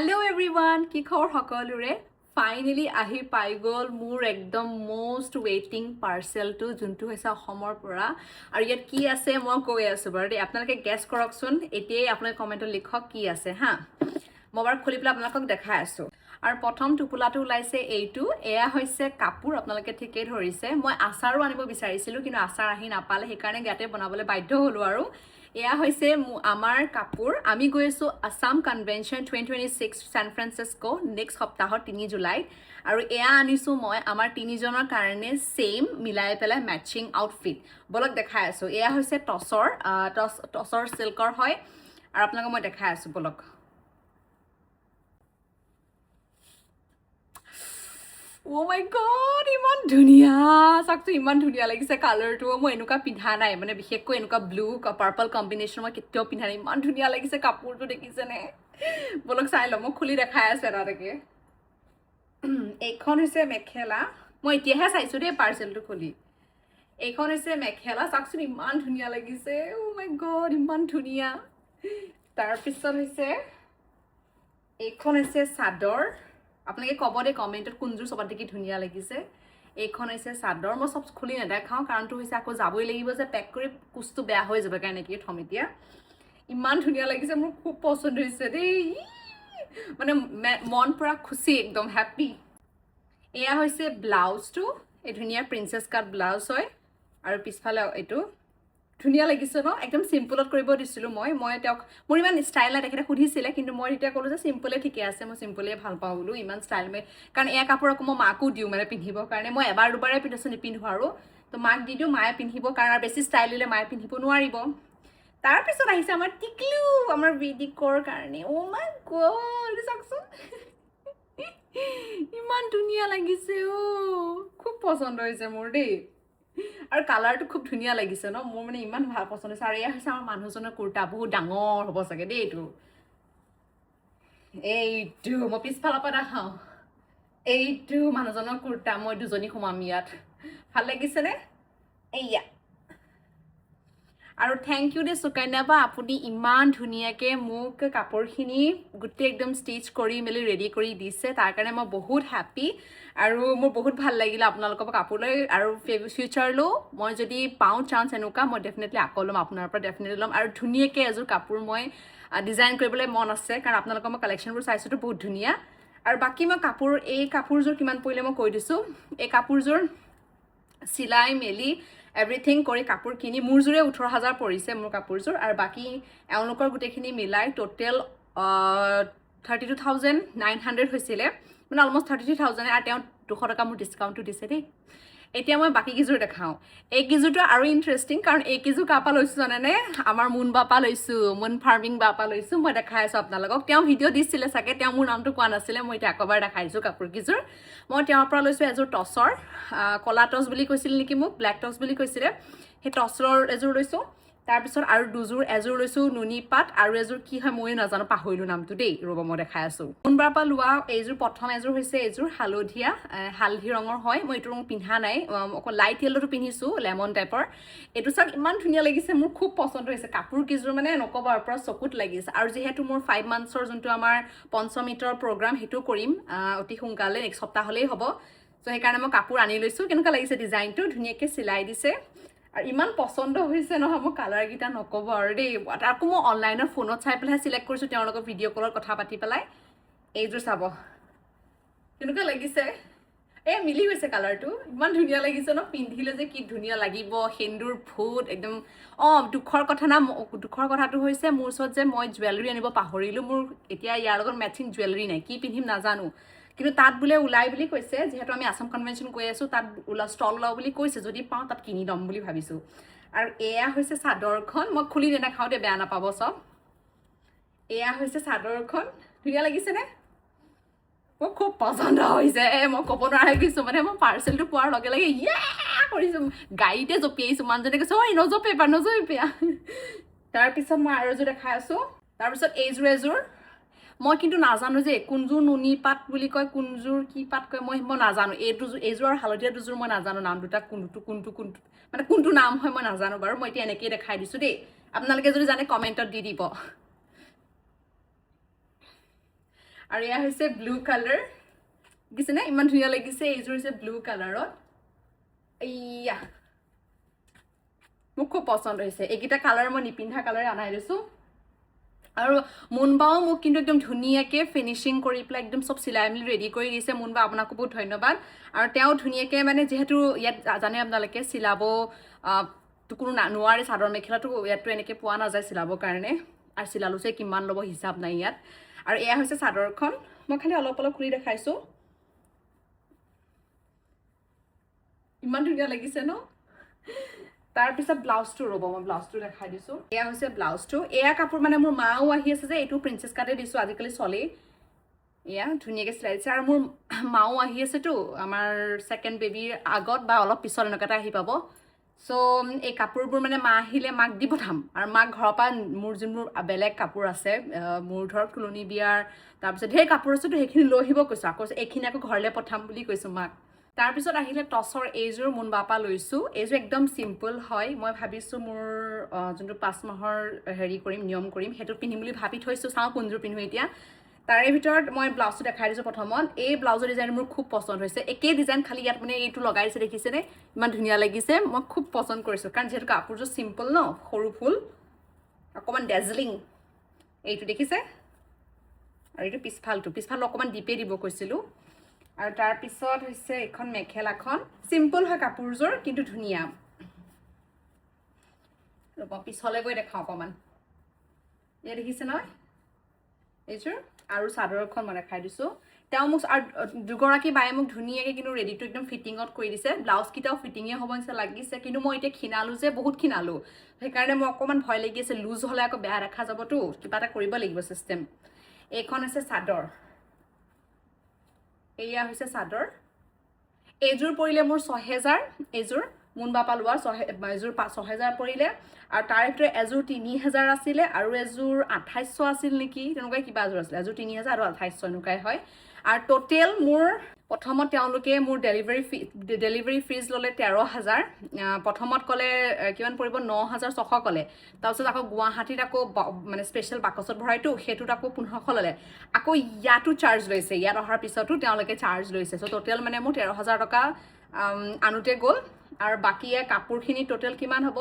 Hello' everyone, কি খবৰ সকলোৰে? ফাইনেলি আহি পাই গ'ল মোৰ একদম মষ্ট ৱেইটিং পাৰ্চেলটো, যোনটো হৈছে অসমৰ পৰা। আৰু ইয়াত কি আছে মই কৈ আছোঁ বাৰু দেই। আপোনালোকে গেছ কৰকচোন এতিয়াই। আপোনালোকে কমেণ্টত লিখক কি আছে। হা, মই বাৰু খুলি পেলাই আপোনালোকক দেখাই আছোঁ। আৰু প্ৰথম টোপোলাটো ওলাইছে এইটো। এয়া হৈছে কাপোৰ। আপোনালোকে ঠিকেই ধৰিছে। মই আচাৰো আনিব বিচাৰিছিলোঁ, কিন্তু আচাৰ আহি নাপালে। সেইকাৰণে ইয়াতে বনাবলৈ বাধ্য হ'লোঁ। আৰু এয়া হৈছে আমাৰ কাপোৰ। আমি গৈ আছোঁ Assam convention 2026, San Francisco, next সপ্তাহত 3 জুলাইত। আৰু এয়া আনিছোঁ মই আমাৰ তিনিজনৰ কাৰণে ছেইম মিলাই পেলাই মেটচিং আউটফিট। ব'লক, দেখাই আছোঁ। এয়া হৈছে টচৰ টচৰ চিল্কৰ হয় আৰু আপোনালোকক মই দেখাই আছোঁ, ব'লক। অ' মাই গড, ইমান ধুনীয়া! চাওকচোন, ইমান ধুনীয়া লাগিছে কালাৰটো। মই এনেকুৱা পিন্ধা নাই, মানে বিশেষকৈ এনেকুৱা ব্লু পাৰ্পল কম্বিনেশ্যন মই কেতিয়াও পিন্ধা নাই। ইমান ধুনীয়া লাগিছে কাপোৰটো, দেখিছেনে? ব'লক, চাই লওঁ। মই খুলি দেখাই আছোঁ এটা এটাকে। এইখন হৈছে মেখেলা। মই এতিয়াহে চাইছোঁ দেই পাৰ্চেলটো খুলি। এইখন হৈছে মেখেলা। চাওকচোন, ইমান ধুনীয়া লাগিছে। অ' মাই গড, ইমান ধুনীয়া! তাৰপিছত হৈছে এইখন হৈছে চাদৰ। আপোনালোকে ক'ব দেই কমেণ্টত, কোনযোৰ চবত দেখি ধুনীয়া লাগিছে। এইখন হৈছে চাদৰ। মই চব খুলি নেদেখাওঁ, কাৰণটো হৈছে আকৌ যাবই লাগিব যে পেক কৰি, কোচটো বেয়া হৈ যাব কাৰণে এনেকৈ থ'ম এতিয়া। ইমান ধুনীয়া লাগিছে, মোৰ খুব পচন্দ হৈছে দেই। ই! মানে মন পূৰা খুচি, একদম হেপ্পী। এয়া হৈছে ব্লাউজটো। এই ধুনীয়া প্ৰিন্সেছ কাট ব্লাউজ হয় আৰু পিছফালে এইটো ধুনীয়া লাগিছে ন? একদম চিম্পলত কৰিব দিছিলোঁ মই। মই তেওঁক, মোৰ ইমান ষ্টাইল নাই, তেখেতে সুধিছিলে, কিন্তু মই তেতিয়া ক'লোঁ যে চিম্পলে ঠিকে আছে, মই চিম্পলেই ভাল পাওঁ বোলো, ইমান ষ্টাইল মই, কাৰণ এয়া কাপোৰ আকৌ মই মাকো দিওঁ মানে পিন্ধিবৰ কাৰণে। মই এবাৰ দুবাৰে পিন্ধিছোঁ, নিপিন্ধো আৰু। তো মাক দি দিওঁ, মায়ে পিন্ধিব, কাৰণ আৰু বেছি ষ্টাইল দিলে মায়ে পিন্ধিব নোৱাৰিব। তাৰপিছত আহিছে আমাৰ টিকলু, আমাৰ বিদিকৰ কাৰণে। অ' মাই গড, চাওকচোন, ইমান ধুনীয়া লাগিছে। অ', খুব পচন্দ হৈছে মোৰ দেই। আৰু কালাৰটো খুব ধুনীয়া লাগিছে ন? মোৰ মানে ইমান ভাল পচন্দ হৈছে। আৰু এয়া হৈছে আমাৰ মানুহজনৰ কুৰ্তা। বহুত ডাঙৰ হ'ব চাগে দেই এইটো। এইটো মই পিছফালৰ পৰা দেখাওঁ। এইটো মানুহজনৰ কুৰ্তা। মই দুজনী সোমাম ইয়াত। ভাল লাগিছেনে? এইয়া। আৰু thank U দেই সুকন্যা বা, আপুনি ইমান ধুনীয়াকৈ মোক কাপোৰখিনি গোটেই একদম ষ্টিচ কৰি মেলি ৰেডি কৰি দিছে। তাৰ কাৰণে মই বহুত হেপ্পী আৰু মোৰ বহুত ভাল লাগিলে আপোনালোকৰ পৰা কাপোৰ লৈ। আৰু ফিউচাৰলৈও মই যদি পাওঁ চান্স এনেকুৱা, মই ডেফিনেটলি আকৌ ল'ম আপোনাৰ পৰা, ডেফিনেটলি ল'ম। আৰু ধুনীয়াকৈ এযোৰ কাপোৰ মই ডিজাইন কৰিবলৈ মন আছে, কাৰণ আপোনালোকৰ মই কালেকশ্যনবোৰ চাইছোঁতো, বহুত ধুনীয়া। আৰু বাকী মই কাপোৰ, এই কাপোৰযোৰ কিমান পৰিলে মই কৈ দিছোঁ। এই কাপোৰযোৰ চিলাই মেলি এভৰিথিং কৰি কাপোৰ কিনি মোৰযোৰে 18,000 পৰিছে মোৰ কাপোৰযোৰ। আৰু বাকী এওঁলোকৰ গোটেইখিনি মিলাই ট'টেল 32,900 হৈছিলে, মানে অলমষ্ট 33,000। আৰু তেওঁ 200 টকা মোৰ ডিছকাউণ্টটো দিছে দেই। এতিয়া মই বাকী কেইযোৰ দেখাওঁ। এই কেইযোৰটো আৰু ইণ্টাৰেষ্টিং, কাৰণ এইকেইযোৰ কাৰ পৰা লৈছোঁ জানেনে? আমাৰ মুন বাপা লৈছোঁ, মুন ফাৰ্মিং বাপা লৈছোঁ। মই দেখাই আছোঁ আপোনালোকক। তেওঁ ভিডিঅ' দিছিলে চাগে, তেওঁ মোৰ নামটো কোৱা নাছিলে। মই এতিয়া আকৌ এবাৰ দেখাই দিছোঁ। কাপোৰ কেইযোৰ মই তেওঁৰ পৰা লৈছোঁ। এযোৰ টচৰ, ক'লা টচ বুলি কৈছিল নেকি মোক, ব্লেক টচ বুলি কৈছিলে, সেই টচৰ এযোৰ লৈছোঁ। তাৰপিছত আৰু দুযোৰ, এযোৰ লৈছোঁ নুনি পাট আৰু এযোৰ কি হয় ময়ো নাজানো, পাহৰিলোঁ নামটো দেই। ৰ'ব, মই দেখাই আছোঁ। কোনবাৰ পৰা লোৱা এইযোৰ, প্ৰথম এযোৰ হৈছে এইযোৰ হালধীয়া, হালধি ৰঙৰ হয়। মই এইটো ৰং পিন্ধা নাই, অকল লাইট য়েল্ল'টো পিন্ধিছোঁ, লেমন টাইপৰ। এইটো চাওক, ইমান ধুনীয়া লাগিছে, মোৰ খুব পচন্দ হৈছে। কাপোৰ কেইযোৰ মানে নক'ব আৰু, পূৰা চকুত লাগিছে। আৰু যিহেতু মোৰ 5 মান্থছৰ যোনটো আমাৰ পঞ্চমৃতৰ প্ৰগ্ৰাম, সেইটো কৰিম অতি সোনকালে, নেক্সট সপ্তাহলেই হ'ব। চ' সেইকাৰণে মই কাপোৰ আনি লৈছোঁ। কেনেকুৱা লাগিছে ডিজাইনটো? ধুনীয়াকৈ চিলাই দিছে আৰু ইমান পচন্দ হৈছে নহয় মোৰ কালাৰকেইটা, নক'ব আৰু দেই। আকৌ মই অনলাইনত ফোনত চাই পেলাই চিলেক্ট কৰিছোঁ, তেওঁলোকৰ ভিডিঅ' কলত কথা পাতি পেলাই। এইযোৰ চাব, কেনেকুৱা লাগিছে? এই মিলি গৈছে কালাৰটো, ইমান ধুনীয়া লাগিছে ন? পিন্ধিলে যে কি ধুনীয়া লাগিব, সেন্দুৰ ফুট একদম। অঁ, দুখৰ কথা না, দুখৰ কথাটো হৈছে মোৰ ওচৰত যে মই জুৱেলাৰী আনিব পাহৰিলোঁ। মোৰ এতিয়া ইয়াৰ লগত মেচিং জুৱেলাৰী নাই, কি পিন্ধিম নাজানো। কিন্তু তাত বোলে ওলাই বুলি কৈছে। যিহেতু আমি আছাম কনভেনশ্যন গৈ আছোঁ, তাত ওলা ষ্টল ওলাব বুলি কৈছে। যদি পাওঁ তাত কিনি ল'ম বুলি ভাবিছোঁ। আৰু এয়া হৈছে চাদৰখন। মই খুলি নেদেখাওঁ দেই, বেয়া নাপাব চব। এয়া হৈছে চাদৰখন। ধুনীয়া লাগিছেনে? মোৰ খুব পচন্দ হৈছে, মই ক'ব নোৱাৰা হৈ গৈছোঁ। মানে মই পাৰ্চেলটো পোৱাৰ লগে লগে ইয়া কৰিছোঁ, গাড়ীতে জঁপিয়াইছোঁ। মানুহজনে কৈছে, ঐ, নজঁপিয়াবা, নজঁপিয়া। তাৰপিছত মই আৰু এযোৰ দেখাই আছোঁ। তাৰপিছত এইযোৰ এযোৰ, মই কিন্তু নাজানো যে কোনযোৰ নুনি পাত বুলি কয়, কোনযোৰ কি পাত কয়, মই নাজানো। এইযোৰ আৰু হালধীয়া দুযোৰ মই নাজানো নাম দুটা, কোনটো কোনটো কোনটো মানে কোনটো নাম হয় মই নাজানো বাৰু। মই এতিয়া এনেকেই দেখাই দিছোঁ দেই। আপোনালোকে যদি জানে কমেণ্টত দি দিব। আৰু এয়া হৈছে ব্লু কালাৰ। দেখিছেনে, ইমান ধুনীয়া লাগিছে। এইযোৰ হৈছে ব্লু কালাৰত। এইয়া মোক খুব পচন্দ হৈছে। এইকেইটা কালাৰ মই নিপিন্ধা কালাৰে আনাই দিছোঁ। আৰু মুনবাও মোক কিন্তু একদম ধুনীয়াকৈ ফিনিচিং কৰি পেলাই একদম চব চিলাই মেলি ৰেডি কৰি দিছে। মুনবা, আপোনাকো বহুত ধন্যবাদ। আৰু তেওঁ ধুনীয়াকৈ মানে যিহেতু ইয়াত জানে আপোনালোকে চিলাব তো কোনো নোৱাৰে, চাদৰ মেখেলাটো ইয়াততো এনেকৈ পোৱা নাযায় চিলাবৰ কাৰণে। আৰু চিলালোঁ যে কিমান ল'ব হিচাপ নাই ইয়াত। আৰু এয়া হৈছে চাদৰখন, মই খালি অলপ অলপ খুলি দেখাইছোঁ। ইমান ধুনীয়া লাগিছে ন? তাৰপিছত ব্লাউজটো, ৰ'ব, মই ব্লাউজটো দেখাই দিছোঁ। এয়া হৈছে ব্লাউজটো। এয়া কাপোৰ মানে মোৰ মাও আহি আছে যে, এইটো প্ৰিন্সেছ কাটে দিছোঁ, আজিকালি চলেই। এয়া ধুনীয়াকৈ চিলাই দিছে। আৰু মোৰ মাও আহি আছেতো, আমাৰ ছেকেণ্ড বেবীৰ আগত বা অলপ পিছত এনেকুৱা এটা আহি পাব। চ' এই কাপোৰবোৰ মানে মা আহিলে মাক দি পঠাম। আৰু মাক ঘৰৰ পৰা মোৰ যোনবোৰ বেলেগ কাপোৰ আছে, মোৰ ধৰক তুলনি বিয়াৰ, তাৰপিছত ঢেৰ কাপোৰ আছেতো, সেইখিনি লৈ আহিব কৈছোঁ। আকৌ এইখিনি আকৌ ঘৰলৈ পঠাম বুলি কৈছোঁ মাক। তাৰপিছত আহিলে টচৰ এইযোৰ, মুনবাৰ পৰা লৈছোঁ। এইযোৰ একদম চিম্পল হয়। মই ভাবিছোঁ মোৰ যোনটো 5 মাহৰ হেৰি কৰিম, নিয়ম কৰিম, সেইটো পিন্ধিম বুলি ভাবি থৈছোঁ। চাওঁ কোনযোৰ পিন্ধো এতিয়া। তাৰে ভিতৰত মই ব্লাউজটো দেখাই দিছোঁ প্ৰথমত। এই ব্লাউজৰ ডিজাইন মোৰ খুব পচন্দ হৈছে। একেই ডিজাইন, খালি ইয়াত মানে এইটো লগাই দিছে, দেখিছেনে? ইমান ধুনীয়া লাগিছে। মই খুব পচন্দ কৰিছোঁ, কাৰণ যিহেতু কাপোৰযোৰ চিম্পল ন, সৰু ফুল, অকণমান ডেজলিং। এইটো দেখিছে। আৰু এইটো পিছফালটো, পিছফালটো অকণমান ডিপে দিব কৈছিলোঁ। আৰু তাৰপিছত হৈছে এইখন মেখেলাখন। চিম্পল হয় কাপোৰযোৰ, কিন্তু ধুনীয়া। ৰ'ব, পিছলৈ গৈ দেখাওঁ অকণমান। এয়া দেখিছে নহয় এইযোৰ। আৰু চাদৰখন মই দেখাই দিছোঁ। তেওঁ মোক আৰু দুগৰাকী বায়ে মোক ধুনীয়াকৈ কিন্তু ৰেডিটো একদম ফিটিঙত কৰি দিছে। ব্লাউজকেইটাও ফিটিঙে হ'ব নিচিনা লাগিছে। কিন্তু মই এতিয়া ক্ষীণালোঁ যে, বহুত ক্ষীণালোঁ, সেইকাৰণে মোৰ অকণমান ভয় লাগি আছে। লুজ হ'লে আকৌ বেয়া দেখা যাবতো, কিবা এটা কৰিব লাগিব ছিষ্টেম। এইখন হৈছে চাদৰ, এয়া হৈছে চাদৰ। এইযোৰ পৰিলে মোৰ 6000। এইযোৰ মুনবাপা লোৱা এযোৰ 6000 পৰিলে। আৰু তাৰ ভিতৰত এযোৰ 3000 আছিলে আৰু এযোৰ 2800 আছিল নেকি, তেনেকুৱাই কিবা এযোৰ আছিলে। এযোৰ 3000 আৰু 2800 এনেকুৱাই হয়। আৰু ট'টেল মোৰ প্ৰথমত তেওঁলোকে মোৰ ডেলিভাৰী ফিজ ল'লে 13,000। প্ৰথমত ক'লে কিমান পৰিব, 9600 ক'লে। তাৰপিছত আকৌ গুৱাহাটীত আকৌ মানে স্পেচিয়েল বাকচত ভৰাইতো, সেইটোত আকৌ 1500 ল'লে। আকৌ ইয়াতো চাৰ্জ লৈছে, ইয়াত অহাৰ পিছতো তেওঁলোকে চাৰ্জ লৈছে। চ' ট'টেল মানে মোৰ 13,000 টকা আনোতে গ'ল। আৰু বাকী ইয়াৰ কাপোৰখিনি ট'টেল কিমান হ'ব,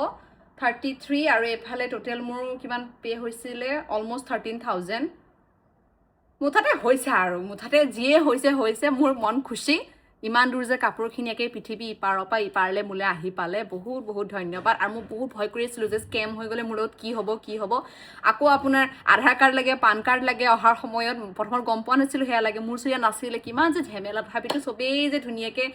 33। আৰু এইফালে ট'টেল মোৰ কিমান পে' হৈছিলে, অলমষ্ট 13,000 মুঠতে হৈছে। আৰু মুঠতে যিয়ে হৈছে হৈছে, মোৰ মন খুচি। ইমান দূৰ যে কাপোৰখিনি একে পৃথিৱী ইপাৰৰ পৰা ইপাৰলৈ মোলৈ আহি পালে, বহুত বহুত ধন্যবাদ। আৰু মই বহুত ভয় কৰি আছিলোঁ যে স্কেম হৈ গ'লে মোৰ লগত কি হ'ব, কি হ'ব। আকৌ আপোনাৰ আধাৰ কাৰ্ড লাগে, পান কাৰ্ড লাগে। অহাৰ সময়ত প্ৰথমত গম পোৱা নাছিলোঁ সেয়া লাগে, মোৰ ওচৰত নাছিলে। কিমান যে ঝেমেলা। তথাপিতো চবেই যে ধুনীয়াকৈ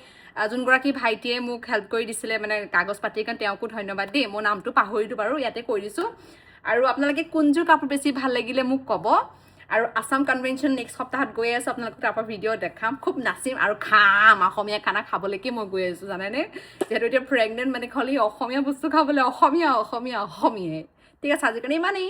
যোনগৰাকী ভাইটিয়ে মোক হেল্প কৰি দিছিলে মানে কাগজ পাতিৰ কাৰণে, তেওঁকো ধন্যবাদ দেই। মই নামটো পাহৰিলোঁ বাৰু, ইয়াতে কৈ দিছোঁ। আৰু আপোনালোকে কোনযোৰ কাপোৰ বেছি ভাল লাগিলে মোক ক'ব। আৰু আছাম কনভেনশ্যন নেক্সট সপ্তাহত গৈ আছোঁ, আপোনালোকক তাৰপৰা ভিডিঅ' দেখাম। খুব নাচিম আৰু খাম, অসমীয়া খানা খাবলৈকে মই গৈ আছোঁ, জানেনে? যিহেতু এতিয়া প্ৰেগনেণ্ট, মানে খালি অসমীয়া বস্তু খাবলৈ, অসমীয়া অসমীয়া অসমীয়াই। ঠিক আছে, আজিৰ কাৰণে ইমানেই।